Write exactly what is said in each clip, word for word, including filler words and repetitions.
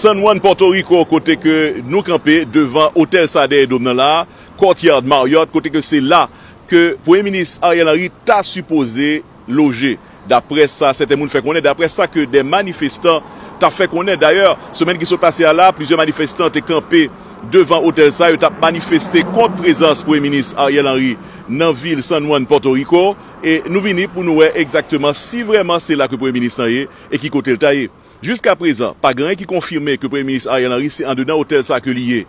San Juan, Pòtoriko, kote ke nou kanpe devan otèl sa dèyè do m nan la, Courtyard Marriott, kote ke se la ke Premye Minis Ariel Henry ta sipoze loje. Daprè sa sèten moun fè konnen, daprè sa ke de manifestan ta fè konnen. Dayè, semèn ki sot pase a la, plizyè manifestan te kanpe devan otèl sa, yo t ap manifeste kont prezans Premye Minis Ariel Henry nan vil San Juan, Pòtoriko. E nou vini pou nou wè egzakteman si vrèman se la ke Premye Minis lan ye e ki kote l ta ye. Jiskaprezan, pa gen anyen ki konfime ke Premye Minis Ariel Henry se andedan otèl sa ke li ye.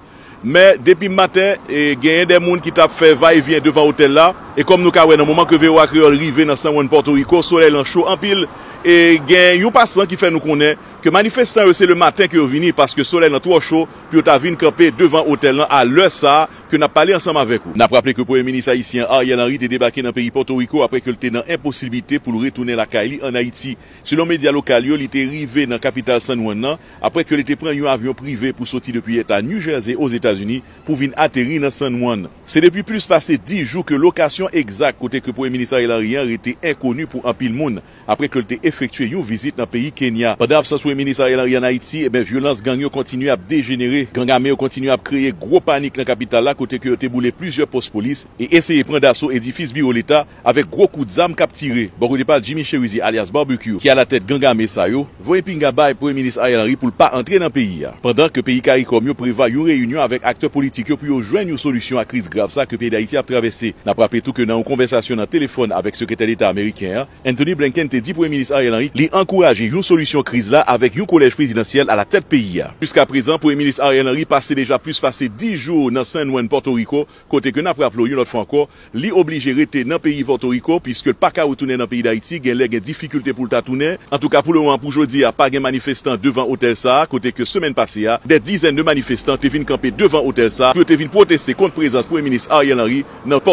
Men, depi maten, e, genyen de moun ki t ap fè vayevyen devan otèl la. E kòm nou ka wè, nan moman ke V O A Kreyòl rive nan San Juan, Pòtoriko, solèy lan cho anpil. E gen yon pasan ki fè nou konnen ke manifestan yo se le maten ke yo vini paske solèy lan twò cho pou yo ta vin kanpe devan otèl lan a lè sa a ke n ap pale ansanm avèk ou. N ap raple ke Premye Minis ayisyen Ariel Henry te debake nan peyi Pòtoriko apre ke l te nan enposiblite pou l retounen lakay li ann Ayiti. Selon medya lokal yo, li te rive nan kapital San Juan nan apre ke li te pran yon avyon prive pou soti depi eta New Jersey, Ozetazini, pou vin ateri nan San Juan. Se depi plis pase dis jou ke lokasyon egzak kote ke Premye Minis Ariel Henry an rete enkoni pou anpil moun, apre ke l te efektye yon vizit nan peyi Kenya. Pandan absans Premye Minis Ariel Henry ann Ayiti, e ben, vyolans gang yo kontinye ap dejenere. Gang ame yo kontinye ap kreye gwo panik nan kapital la, kote ke yo te boule plizyè pòs polis e eseye pran daso edifis biwo leta avèk gwo kout zam k ap tire. Bò kote pa l, Jimmy Chérizier, alyas Barbecue, ki alatèt gang ame sa yo, voye pinga bay Premye Minis Ariel Henry pou l pa antre nan peyi a. Pandan ke peyi CARICOM yo prevwa yon reyinyon avèk aktè politik yo pou yo jwenn yon solisyon a kriz grav sa ke peyi Dayiti ap travèse. N ap raple tou ke nan yon konvèsasyon nan telefòn avèk Sekretè Deta ameriken an, Anthony Blinken te di Premye Minis Ariel Henry li ankouraje yon solisyon kriz la avèk yon kolèj prezidansyèl alatèt peyi a. Jiskaprezan, Premye Minis Ariel Henry pase deja plis pase dis jou nan San Juan, Pòtoriko, kote ke n ap raple w yon lòt fwa ankò, li oblije rete nan peyi Pòtoriko, piske l pa ka retounen nan peyi Dayiti, gen lè gen difikilte pou l ta tounen. Antouka, pou lemoman, pou jodi a, pa gen manifestan devan otèl sa a, kote ke semèn pase a, dè dizèn de manifestan te vin kanpe devan otèl sa a, pou yo te vin pwoteste kont prezans Premye Minis Ariel Henry nan Pòtoriko.